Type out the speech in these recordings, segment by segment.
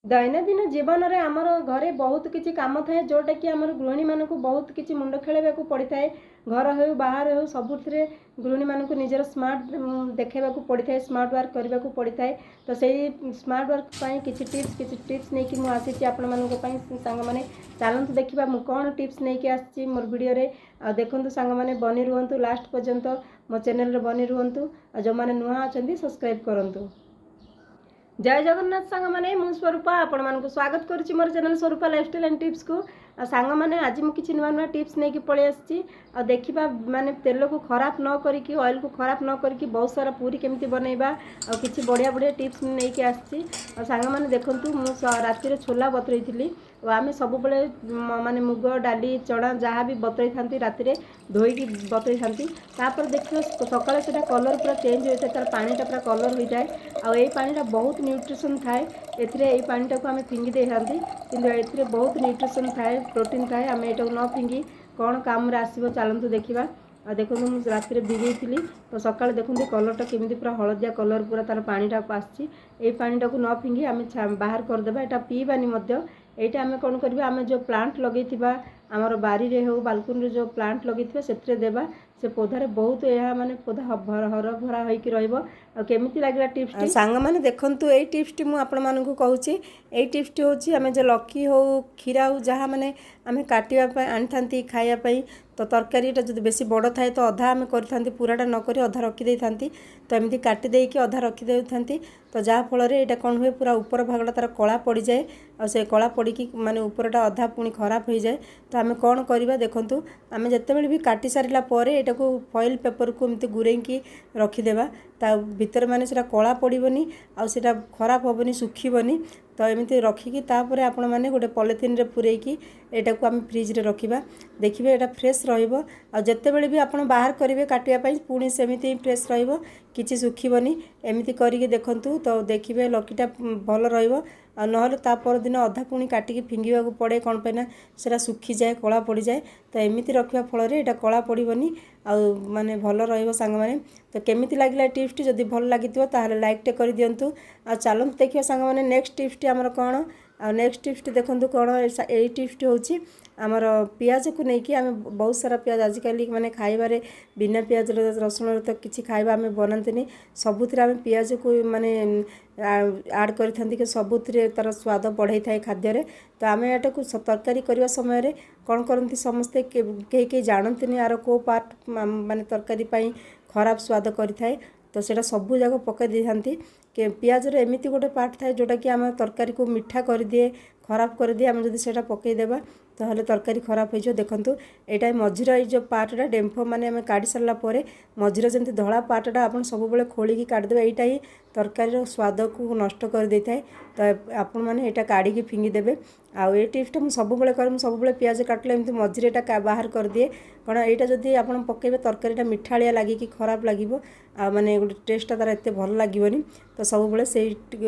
ଦୈନନ୍ଦିନ ଜୀବନରେ ଆମର ଘରେ ବହୁତ କିଛି କାମ ଥାଏ, ଯେଉଁଟାକି ଆମର ଗୃହିଣୀମାନଙ୍କୁ ବହୁତ କିଛି ମୁଣ୍ଡ ଖେଳାଇବାକୁ ପଡ଼ିଥାଏ। ଘର ହେଉ, ବାହାର ହେଉ, ସବୁଥିରେ ଗୃହିଣୀମାନଙ୍କୁ ନିଜର ସ୍ମାର୍ଟ ଦେଖାଇବାକୁ ପଡ଼ିଥାଏ, ସ୍ମାର୍ଟ ୱାର୍କ କରିବାକୁ ପଡ଼ିଥାଏ। ତ ସେଇ ସ୍ମାର୍ଟ ୱାର୍କ ପାଇଁ କିଛି ଟିପ୍ସ ନେଇକି ମୁଁ ଆସିଛି ଆପଣମାନଙ୍କ ପାଇଁ। ସାଙ୍ଗମାନେ, ଚାଲନ୍ତୁ ଦେଖିବା ମୁଁ କ'ଣ ଟିପ୍ସ ନେଇକି ଆସିଛି ମୋର ଭିଡ଼ିଓରେ। ଆଉ ଦେଖନ୍ତୁ ସାଙ୍ଗମାନେ, ବନି ରୁହନ୍ତୁ, ଲାଷ୍ଟ ପର୍ଯ୍ୟନ୍ତ ମୋ ଚ୍ୟାନେଲରେ ବନି ରୁହନ୍ତୁ। ଆଉ ଯେଉଁମାନେ ନୂଆ ଅଛନ୍ତି, ସବସ୍କ୍ରାଇବ୍ କରନ୍ତୁ। ଜୟ ଜଗନ୍ନାଥ ସାଙ୍ଗମାନେ, ମୁଁ ସ୍ୱରୂପା ଆପଣମାନଙ୍କୁ ସ୍ୱାଗତ କରୁଛି ମୋର ଚ୍ୟାନେଲ୍ ସ୍ୱରୂପା ଲାଇଫଷ୍ଟାଇଲ୍ ଆଣ୍ଡ ଟିପ୍ସକୁ। ଆଉ ସାଙ୍ଗମାନେ, ଆଜି ମୁଁ କିଛି ନୂଆ ନୂଆ ଟିପ୍ସ ନେଇକି ପଳେଇ ଆସିଛି। ଆଉ ଦେଖିବା, ମାନେ ତେଲକୁ ଖରାପ ନ କରିକି, ଅଏଲ୍କୁ ଖରାପ ନ କରିକି ବହୁତ ସାରା ପୁରୀ କେମିତି ବନେଇବା। ଆଉ କିଛି ବଢ଼ିଆ ବଢ଼ିଆ ଟିପ୍ସ ନେଇକି ଆସିଛି। ଆଉ ସାଙ୍ଗମାନେ ଦେଖନ୍ତୁ, ମୁଁ ରାତିରେ ଛୋଲା ବତୁରେଇଥିଲି। ଆଉ ଆମେ ସବୁବେଳେ ମାନେ ମୁଗ ଡାଲି, ଚଣା ଯାହା ବି ବତୁରେଇଥାନ୍ତି, ରାତିରେ ଧୋଇକି ବତୁରେଇଥାନ୍ତି। ତାପରେ ଦେଖିବ ସକାଳେ ସେଇଟା କଲର୍ ପୁରା ଚେଞ୍ଜ ହୋଇଥାଏ, ତାର ପାଣିଟା ପୁରା କଲର୍ ହୋଇଯାଏ। ଆଉ ଏଇ ପାଣିଟା ବହୁତ ନ୍ୟୁଟ୍ରିସନ୍ ଥାଏ ଏଥିରେ। ଏଇ ପାଣିଟାକୁ ଆମେ ଫିଙ୍ଗି ଦେଇଥାନ୍ତି, କିନ୍ତୁ ଏଥିରେ ବହୁତ ନ୍ୟୁଟ୍ରିସନ୍ ଥାଏ, ପ୍ରୋଟିନ୍ ଥାଏ। ଆମେ ଏଇଟାକୁ ନ ଫିଙ୍ଗି କ'ଣ କାମରେ ଆସିବ, ଚାଲନ୍ତୁ ଦେଖିବା। ଆଉ ଦେଖନ୍ତୁ, ମୁଁ ରାତିରେ ଭିଜେଇଥିଲି, ତ ସକାଳେ ଦେଖନ୍ତୁ କଲର୍ଟା କେମିତି ପୁରା ହଳଦିଆ କଲର୍ ପୁରା ତାର ପାଣିଟା ଆସିଛି। ଏଇ ପାଣିଟାକୁ ନ ଫିଙ୍ଗି ଆମେ ବାହାର କରିଦେବା। ଏଇଟା ପିଇବାନି ମଧ୍ୟ। ଏଇଟା ଆମେ କ'ଣ କରିବା? ଆମେ ଯେଉଁ ପ୍ଲାଣ୍ଟ ଲଗେଇଥିବା, ଆମର ବାରିରେ ହେଉ, ବାଲକୁନିରେ ଯେଉଁ ପ୍ଲାଣ୍ଟ ଲଗେଇଥିବା, ସେଥିରେ ଦେବା। ସେ ପୌଧାରେ ବହୁତ ଏହା ମାନେ ପୌଧା ହର ଭରା ହୋଇକି ରହିବ। ଆଉ କେମିତି ଲାଗିଲା ଟିପ୍ସଟି ସାଙ୍ଗମାନେ? ଦେଖନ୍ତୁ, ଏଇ ଟିପ୍ସଟି ମୁଁ ଆପଣମାନଙ୍କୁ କହୁଛି। ଏଇ ଟିପ୍ସଟି ହେଉଛି, ଆମେ ଯେଉଁ ଲକି ହେଉ, କ୍ଷୀରା ହେଉ, ଯାହା ମାନେ ଆମେ କାଟିବା ପାଇଁ ଆଣିଥାନ୍ତି ଖାଇବା ପାଇଁ, ତ ତରକାରୀଟା ଯଦି ବେଶୀ ବଡ଼ ଥାଏ, ତ ଅଧା ଆମେ କରିଥାନ୍ତି, ପୁରାଟା ନ କରି ଅଧା ରଖିଦେଇଥାନ୍ତି। ତ ଏମିତି କାଟି ଦେଇକି ଅଧା ରଖିଦେଇଥାନ୍ତି। ତ ଯାହାଫଳରେ ଏଇଟା କ'ଣ ହୁଏ, ପୁରା ଉପର ଭାଗଟା ତା'ର କଳା ପଡ଼ିଯାଏ। ଆଉ ସେ କଳା ପଡ଼ିକି ମାନେ ଉପରଟା ଅଧା ପୁଣି ଖରାପ ହୋଇଯାଏ। ତ ଆମେ କ'ଣ କରିବା ଦେଖନ୍ତୁ, ଆମେ ଯେତେବେଳେ ବି କାଟି ସାରିଲା ପରେ ଏଇଟାକୁ ଫଏଲ୍ ପେପରକୁ ଏମିତି ଗୁରେଇକି ରଖିଦେବା। ତା ଭିତରେ ମାନେ ସେଇଟା କଳା ପଡ଼ିବନି, ଆଉ ସେଇଟା ଖରାପ ହେବନି, ଶୁଖିବନି। ତ ଏମିତି ରଖିକି ତାପରେ ଆପଣମାନେ ଗୋଟେ ପଲିଥିନରେ ପୂରେଇକି ଏଇଟାକୁ ଆମେ ଫ୍ରିଜରେ ରଖିବା। ଦେଖିବେ, ଏଇଟା ଫ୍ରେଶ୍ ରହିବ। ଆଉ ଯେତେବେଳେ ବି ଆପଣ ବାହାର କରିବେ କାଟିବା ପାଇଁ, ପୁଣି ସେମିତି ହିଁ ଫ୍ରେଶ୍ ରହିବ, କିଛି ଶୁଖିବନି। ଏମିତି କରିକି ଦେଖନ୍ତୁ ତ ଦେଖିବେ ଲକିଟା ଭଲ ରହିବ। ଆଉ ନହେଲେ ତା ପରଦିନ ଅଧା ପୁଣି କାଟିକି ଫିଙ୍ଗିବାକୁ ପଡ଼େ। କ'ଣ ପାଇଁ ନା ସେଇଟା ଶୁଖିଯାଏ, କଳା ପଡ଼ିଯାଏ। ତ ଏମିତି ରଖିବା ଫଳରେ ଏଇଟା କଳା ପଡ଼ିବନି, ଆଉ ମାନେ ଭଲ ରହିବ। ସାଙ୍ଗମାନେ, ତ କେମିତି ଲାଗିଲା ଟିପ୍ସଟି? ଯଦି ଭଲ ଲାଗିଥିବ, ତାହେଲେ ଲାଇକ୍ଟେ କରିଦିଅନ୍ତୁ। ଆଉ ଚାଲନ୍ତୁ ଦେଖିବା ସାଙ୍ଗମାନେ, ନେକ୍ସଟ ଟିପ୍ସଟି ଆମର କ'ଣ। ଆଉ ନେକ୍ସଟ ଟିପ୍ସଟି ଦେଖନ୍ତୁ କ'ଣ। ଏଇ ଟିପ୍ସଟି ହେଉଛି ଆମର ପିଆଜକୁ ନେଇକି। ଆମେ ବହୁତ ସାରା ପିଆଜ ଆଜିକାଲି ମାନେ ଖାଇବାରେ ବିନା ପିଆଜ ରସୁଣରେ ତ କିଛି ଖାଇବା ଆମେ ବନାନ୍ତିନି। ସବୁଥିରେ ଆମେ ପିଆଜକୁ ମାନେ ଆଡ଼୍ କରିଥାନ୍ତି କି ସବୁଥିରେ ତା'ର ସ୍ୱାଦ ବଢ଼େଇଥାଏ ଖାଦ୍ୟରେ। ତ ଆମେ ଏଟାକୁ ତରକାରୀ କରିବା ସମୟରେ କ'ଣ କରନ୍ତି ସମସ୍ତେ, କେହି କେହି ଜାଣନ୍ତିନି ଆର କେଉଁ ପାର୍ଟ ମାନେ ତରକାରୀ ପାଇଁ ଖରାପ ସ୍ୱାଦ କରିଥାଏ। ତ ସେଇଟା ସବୁ ଯାକ ପକାଇ ଦେଇଥାନ୍ତି। ପିଆଜର ଏମିତି ଗୋଟେ ପାର୍ଟ ଥାଏ, ଯେଉଁଟାକି ଆମ ତରକାରୀକୁ ମିଠା କରିଦିଏ, ଖରାପ କରିଦିଏ। ଆମେ ଯଦି ସେଇଟା ପକାଇଦେବା, ତାହେଲେ ତରକାରୀ ଖରାପ ହେଇଯିବ। ଦେଖନ୍ତୁ, ଏଇଟା ମଝିର ଏଇ ଯେଉଁ ପାର୍ଟଟା, ଡେମ୍ଫ ମାନେ ଆମେ କାଢ଼ି ସାରିଲା ପରେ ମଝିର ଯେମିତି ଧଳା ପାର୍ଟଟା ଆପଣ ସବୁବେଳେ ଖୋଳିକି କାଢ଼ିଦେବେ। ଏଇଟା ହିଁ ତରକାରୀର ସ୍ୱାଦକୁ ନଷ୍ଟ କରିଦେଇଥାଏ। ତ ଆପଣମାନେ ଏଇଟା କାଢ଼ିକି ଫିଙ୍ଗିଦେବେ। ଆଉ ଏଇ ଟିପ୍ସଟା ମୁଁ ସବୁବେଳେ କରେ। ମୁଁ ସବୁବେଳେ ପିଆଜ କାଟିଲେ ଏମିତି ମଝିରେ ଏଇଟା ବାହାର କରିଦିଏ। କାରଣ ଏଇଟା ଯଦି ଆପଣ ପକାଇବେ, ତରକାରୀଟା ମିଠାଳିଆ ଲାଗିକି ଖରାପ ଲାଗିବ, ଆଉ ମାନେ ଗୋଟେ ଟେଷ୍ଟଟା ତା'ର ଏତେ ଭଲ ଲାଗିବନି। ତ ସବୁବେଳେ ସେଇ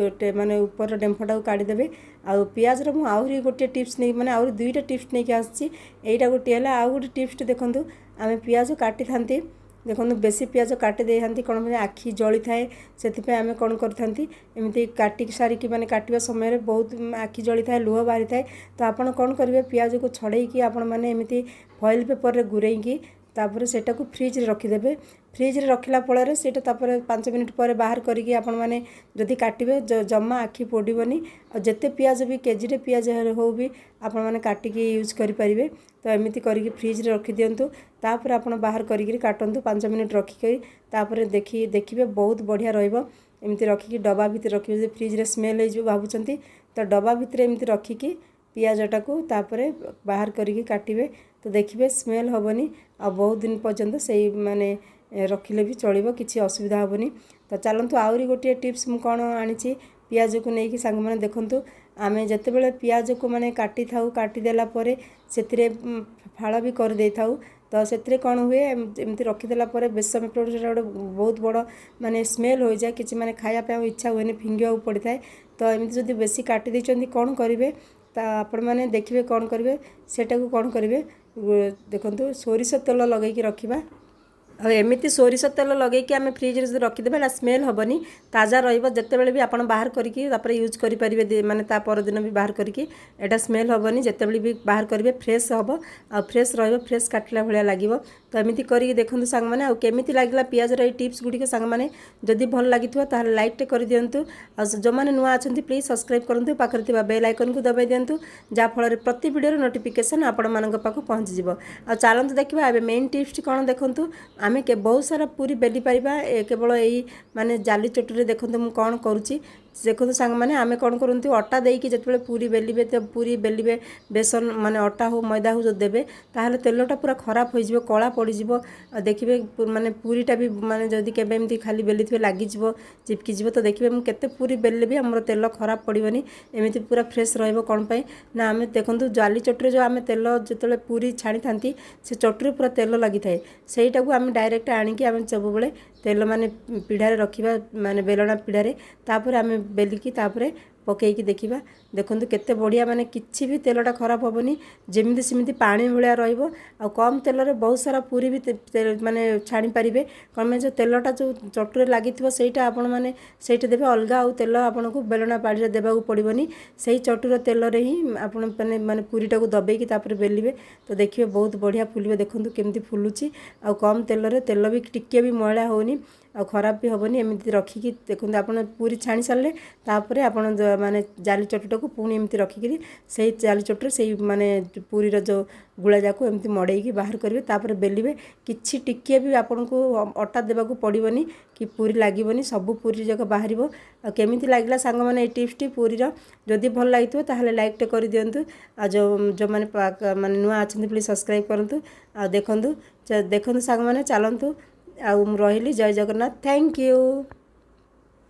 ମାନେ ଉପର ଡେମ୍ଫଟାକୁ କାଢ଼ିଦେବେ। ଆଉ ପିଆଜର ମୁଁ ଆହୁରି ଗୋଟିଏ ଟିପ୍ସ ନେଇ, ମାନେ ଆହୁରି ଦୁଇଟା ଟିପ୍ସ ନେଇକି ଆସିଛି। ଏଇଟା ଗୋଟିଏ ହେଲା। ଆଉ ଗୋଟେ ଟିପ୍ସଟି ଦେଖନ୍ତୁ, ଆମେ ପିଆଜ କାଟିଥାନ୍ତି। ଦେଖନ୍ତୁ, ବେଶୀ ପିଆଜ କାଟି ଦେଇଥାନ୍ତି। କ'ଣ ପାଇଁ? ଆଖି ଜଳିଥାଏ। ସେଥିପାଇଁ ଆମେ କ'ଣ କରିଥାନ୍ତି, ଏମିତି କାଟି ସାରିକି, ମାନେ କାଟିବା ସମୟରେ ବହୁତ ଆଖି ଜଳିଥାଏ, ଲୁହ ବାହାରିଥାଏ। ତ ଆପଣ କ'ଣ କରିବେ, ପିଆଜକୁ ଛଡ଼େଇକି ଆପଣମାନେ ଏମିତି ଫଏଲ୍ ପେପରରେ ଗୁରେଇକି ତାପରେ ସେଇଟାକୁ ଫ୍ରିଜରେ ରଖିଦେବେ। ଫ୍ରିଜରେ ରଖିଲା ଫଳରେ ସେଇଟା ତାପରେ 5 ମିନିଟ୍ ପରେ ବାହାର କରିକି ଆପଣମାନେ ଯଦି କାଟିବେ, ଜମା ଆଖି ପୋଡ଼ିବନି। ଆଉ ଯେତେ ପିଆଜ ବି, କେଜିରେ ପିଆଜ ହେଉ ବି, ଆପଣମାନେ କାଟିକି ୟୁଜ୍ କରିପାରିବେ। ତ ଏମିତି କରିକି ଫ୍ରିଜରେ ରଖିଦିଅନ୍ତୁ। ତାପରେ ଆପଣ ବାହାର କରିକିରି କାଟନ୍ତୁ 5 ମିନିଟ୍ ରଖିକି। ତାପରେ ଦେଖିବେ, ବହୁତ ବଢ଼ିଆ ରହିବ। ଏମିତି ରଖିକି ଡବା ଭିତରେ ରଖିବେ। ଯଦି ଫ୍ରିଜରେ ସ୍ମେଲ୍ ହେଇଯିବ ଭାବୁଛନ୍ତି, ତ ଡବା ଭିତରେ ଏମିତି ରଖିକି ପିଆଜଟାକୁ ତାପରେ ବାହାର କରିକି କାଟିବେ, ତ ଦେଖିବେ ସ୍ମେଲ୍ ହେବନି। ଆଉ ବହୁତ ଦିନ ପର୍ଯ୍ୟନ୍ତ ସେଇ ମାନେ ରଖିଲେ ବି ଚଳିବ, କିଛି ଅସୁବିଧା ହେବନି। ତ ଚାଲନ୍ତୁ, ଆହୁରି ଗୋଟିଏ ଟିପ୍ସ ମୁଁ କ'ଣ ଆଣିଛି ପିଆଜକୁ ନେଇକି। ସାଙ୍ଗମାନେ ଦେଖନ୍ତୁ, ଆମେ ଯେତେବେଳେ ପିଆଜକୁ ମାନେ କାଟିଥାଉ, କାଟିଦେଲା ପରେ ସେଥିରେ ଫାଳ ବି କରିଦେଇଥାଉ। ତ ସେଥିରେ କ'ଣ ହୁଏ, ଏମିତି ରଖିଦେଲା ପରେ ବେଶୀ ସମୟ ପରେ ସେଇଟା ଗୋଟେ ବହୁତ ବଡ଼ ମାନେ ସ୍ମେଲ୍ ହୋଇଯାଏ। କିଛି ମାନେ ଖାଇବା ପାଇଁ ଆଉ ଇଚ୍ଛା ହୁଏନି, ଫିଙ୍ଗିବାକୁ ପଡ଼ିଥାଏ। ତ ଏମିତି ଯଦି ବେଶୀ କାଟି ଦେଇଛନ୍ତି, କ'ଣ କରିବେ? ତା ଆପଣମାନେ ଦେଖିବେ କ'ଣ କରିବେ। ସେଇଟାକୁ କ'ଣ କରିବେ ଦେଖନ୍ତୁ, ସୋରିଷ ତେଲ ଲଗେଇକି ରଖିବା। ଆଉ ଏମିତି ସୋରିଷ ତେଲ ଲଗେଇକି ଆମେ ଫ୍ରିଜ୍ରେ ଯଦି ରଖିଦେବା, ଏଇଟା ସ୍ମେଲ୍ ହେବନି, ତାଜା ରହିବ। ଯେତେବେଳେ ବି ଆପଣ ବାହାର କରିକି ତାପରେ ୟୁଜ୍ କରିପାରିବେ, ମାନେ ତା ପରଦିନ ବି ବାହାର କରିକି ଏଇଟା ସ୍ମେଲ୍ ହେବନି। ଯେତେବେଳେ ବି ବାହାର କରିବେ, ଫ୍ରେଶ୍ ହେବ ଆଉ ଫ୍ରେଶ୍ ରହିବ, ଫ୍ରେଶ୍ କାଟିଲା ଭଳିଆ ଲାଗିବ। ତ ଏମିତି କରିକି ଦେଖନ୍ତୁ ସାଙ୍ଗମାନେ। ଆଉ କେମିତି ଲାଗିଲା ପିଆଜର ଏଇ ଟିପ୍ସ ଗୁଡ଼ିକ ସାଙ୍ଗମାନେ? ଯଦି ଭଲ ଲାଗିଥିବ, ତାହେଲେ ଲାଇକ୍ଟେ କରିଦିଅନ୍ତୁ। ଆଉ ଯେଉଁମାନେ ନୂଆ ଅଛନ୍ତି, ପ୍ଲିଜ୍ ସବସ୍କ୍ରାଇବ୍ କରନ୍ତୁ, ପାଖରେ ଥିବା ବେଲ୍ ଆଇକନ୍କୁ ଦବାଇ ଦିଅନ୍ତୁ, ଯାହାଫଳରେ ପ୍ରତି ଭିଡ଼ିଓର ନୋଟିଫିକେସନ୍ ଆପଣମାନଙ୍କ ପାଖକୁ ପହଞ୍ଚିଯିବ। ଆଉ ଚାଲନ୍ତୁ ଦେଖିବା ଏବେ ମେନ୍ ଟିପ୍ସଟି କ'ଣ। ଦେଖନ୍ତୁ, ଆମେ ବହୁତ ସାରା ପୁରୀ ବେଲି ପାରିବା କେବଳ ଏଇ ମାନେ ଜାଲି ଚଟୁରେ। ଦେଖନ୍ତୁ, ମୁଁ କ'ଣ କରୁଛି। ଦେଖନ୍ତୁ ସାଙ୍ଗମାନେ, ଆମେ କ'ଣ କରନ୍ତୁ, ଅଟା ଦେଇକି ଯେତେବେଳେ ପୁରୀ ବେଲିବେ, ତ ପୁରୀ ବେଲିବେ, ବେସନ ମାନେ ଅଟା ହଉ, ମଇଦା ହଉ, ଯଦି ଦେବେ, ତାହେଲେ ତେଲଟା ପୁରା ଖରାପ ହୋଇଯିବ, କଳା ପଡ଼ିଯିବ। ଆଉ ଦେଖିବେ, ମାନେ ପୁରୀଟା ବି ମାନେ ଯଦି କେବେ ଏମିତି ଖାଲି ବେଲିଥିବେ, ଲାଗିଯିବ, ଚିପକିଯିବ। ତ ଦେଖିବେ, ମୁଁ କେତେ ପୁରୀ ବେଲିଲେ ବି ଆମର ତେଲ ଖରାପ ପଡ଼ିବନି, ଏମିତି ପୁରା ଫ୍ରେଶ୍ ରହିବ। କ'ଣ ପାଇଁ ନା ଆମେ ଦେଖନ୍ତୁ, ଜାଲି ଚଟୁରେ ଯେଉଁ ଆମେ ତେଲ ଯେତେବେଳେ ପୁରୀ ଛାଣିଥାନ୍ତି, ସେ ଚଟୁରେ ପୁରା ତେଲ ଲାଗିଥାଏ। ସେଇଟାକୁ ଆମେ ଡାଇରେକ୍ଟ ଆଣିକି ଆମେ ସବୁବେଳେ ତେଲ ମାନେ ପିଢ଼ାରେ ରଖିବା, ମାନେ ବେଲଣା ପିଢ଼ାରେ, ତାପରେ ଆମେ ବେଲିକି ତାପରେ ପକେଇକି ଦେଖିବା। ଦେଖନ୍ତୁ କେତେ ବଢ଼ିଆ, ମାନେ କିଛି ବି ତେଲଟା ଖରାପ ହେବନି, ଯେମିତି ସେମିତି ପାଣି ଭଳିଆ ରହିବ। ଆଉ କମ୍ ତେଲରେ ବହୁତ ସାରା ପୁରୀ ବି ମାନେ ଛାଣିପାରିବେ। କ'ଣ ପାଇଁ, ଯେଉଁ ତେଲଟା ଯେଉଁ ଚଟୁରେ ଲାଗିଥିବ, ସେଇଟା ଆପଣମାନେ ସେଇଠି ଦେବେ, ଅଲଗା ଆଉ ତେଲ ଆପଣଙ୍କୁ ବେଲଣା ବାଡ଼ିରେ ଦେବାକୁ ପଡ଼ିବନି। ସେଇ ଚଟୁର ତେଲରେ ହିଁ ଆପଣ ମାନେ ପୁରୀଟାକୁ ଦବେଇକି ତାପରେ ବେଲିବେ, ତ ଦେଖିବେ ବହୁତ ବଢ଼ିଆ ଫୁଲିବ। ଦେଖନ୍ତୁ କେମିତି ଫୁଲୁଛି। ଆଉ କମ୍ ତେଲରେ, ତେଲ ବି ଟିକେ ବି ମଇଳା ହେଉନି ଆଉ ଖରାପ ବି ହେବନି। ଏମିତି ରଖିକି ଦେଖନ୍ତୁ, ଆପଣ ପୁରୀ ଛାଣି ସାରିଲେ ତାପରେ ଆପଣ ମାନେ ଜାଲି ଚଟୁଟାକୁ ପୁଣି ଏମିତି ରଖିକିରି ସେଇ ଜାଲି ଚଟୁରେ ସେଇ ମାନେ ପୁରୀର ଯେଉଁ ଗୁଳା ଯାକୁ ଏମିତି ମଡ଼େଇକି ବାହାର କରିବେ, ତାପରେ ବେଲିବେ। କିଛି ଟିକିଏ ବି ଆପଣଙ୍କୁ ଅଟା ଦେବାକୁ ପଡ଼ିବନି କି ପୁରୀ ଲାଗିବନି, ସବୁ ପୁରୀ ଯାକ ବାହାରିବ। ଆଉ କେମିତି ଲାଗିଲା ସାଙ୍ଗମାନେ ଏଇ ଟିପ୍ସଟି ପୁରୀର? ଯଦି ଭଲ ଲାଗିଥିବ, ତାହେଲେ ଲାଇକ୍ଟେ କରିଦିଅନ୍ତୁ। ଆଉ ଯେଉଁମାନେ ମାନେ ନୂଆ ଅଛନ୍ତି, ପ୍ଲିଜ୍ ସବସ୍କ୍ରାଇବ୍ କରନ୍ତୁ। ଆଉ ଦେଖନ୍ତୁ, ଦେଖନ୍ତୁ ସାଙ୍ଗମାନେ, ଚାଲନ୍ତୁ ଆଉ ମୁଁ ରହିଲି। ଜୟ ଜଗନ୍ନାଥ, thank you.